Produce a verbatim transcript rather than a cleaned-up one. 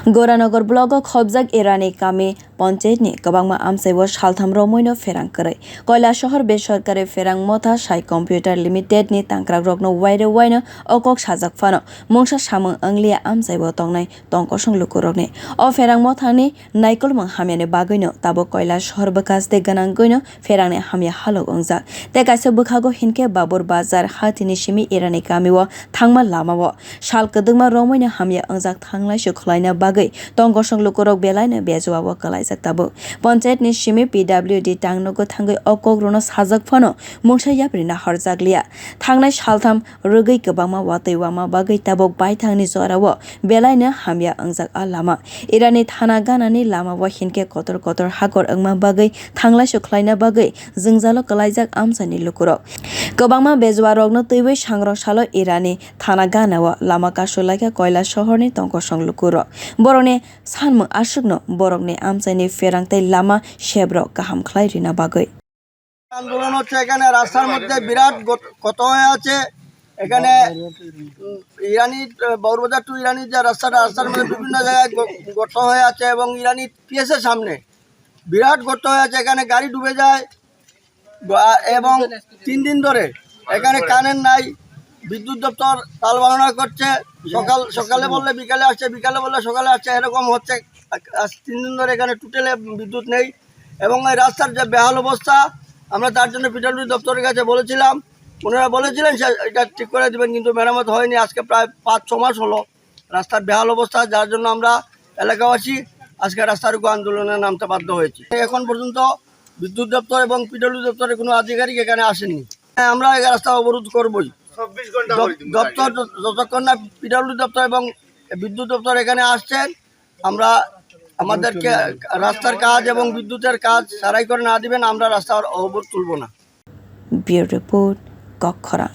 Goranagar blogo khobjak Irani kami ponchayetni kwbangma amchaibo saltham romwino pherang kwrwi. Koilasohor besorkari pherang motha Sai Computer Limited ni tangkrakrokno wairwi waino o kok sajak phano mungsa samung wngliya amchaibo tongnai tongkosong lukurokni. O pherang mothani naikolmung hamyani bagwino tabuk Koilasohor bwkhaste gwnangwino pherangni hamya halok wngjak. Tei kaisa bwkhago hinkhe Babur Bazar hatini simi Irani kamio thangma lamao sal kwdwkma romwino hamya wngjak thanglaisu khwlaina bagwi tongkosong lukurok belaino bejuao kwlaijak tabuk. Ponchayetni simi P W D tangnogo thangwi o kokrokno sajak phano mungsa yapri nahorjakliya. Thangnai saltham rwgwi kwbangma watwi wama bagwi tabuk baithangni jorao belaino hamya wngjak a lama. Irani thana ganani lamao hinkhe kotor kotor hakor wngma bagwi thanglaisu khwlaina bagwi jwngjalo kwlaijak amchaini lukurok. Kwbangma bejuarokno twiwi sangrong salo Irani thana ganao lama kasulaikha Koilasohorni tongkosong lukurok. Borokni sanmung aswkno borokni amchaini pherang tei lama sebrok kaham khlai rina bagwi. আন্দোলন হচ্ছে এখানে, রাস্তার মধ্যে বিরাট গত-, ক্ষত হয়ে আছে এখানে। উম, ইরানি, আহ, বড়বাজার টু ইরানি যে রাস্তাটা, রাস্তার মধ্যে বিভিন্ন জায়গায় গ-, গর্ত হয়ে আছে এবং ইরানি পিএস এর সামনে বিরাট গর্ত হয়ে আছে, এখানে গাড়ি ডুবে যায়। বা-, এবং তিন দিন ধরে এখানে কারেন্ট নাই। বিদ্যুৎ দপ্তর তাল বাহানা করছে, সকাল সকালে বললে বিকালে আসছে, বিকালে বললে সকালে আসছে, এরকম হচ্ছে। আজ তিন দিন ধরে এখানে টোটালে বিদ্যুৎ নেই এবং এই রাস্তার যে বেহাল অবস্থা, আমরা তার জন্য পিডব্লিউডি দপ্তরের কাছে বলেছিলাম, ওনারা বলেছিলেন সে এটা ঠিক করে দিবেন, কিন্তু মেরামত হয়নি। আজকে প্রায় পাঁচ ছ মাস হলো রাস্তার বেহাল অবস্থা, যার জন্য আমরা এলাকাবাসী আজকে রাস্তার উপর আন্দোলনে নামতে বাধ্য হয়েছি। এখন পর্যন্ত বিদ্যুৎ দপ্তর এবং পিডব্লিউ দপ্তরের কোনো আধিকারিক এখানে আসেনি। হ্যাঁ, আমরা এই রাস্তা অবরোধ করবই। চব্বিশ ঘন্টা দপ-, করে দিন দপ্তর আগে। যত-, যতক্ষণ না পিডব্লিউ দপ্তর এবং বিদ্যুৎ দপ্তর এখানে আসছেন, আমরা আমাদেরকে রাস্তার কাজ এবং বিদ্যুতের কাজ সারাই করে না দিবেন, আমরা রাস্তার অবরোধ তুলব না। Bureau Report, Kokkhorang.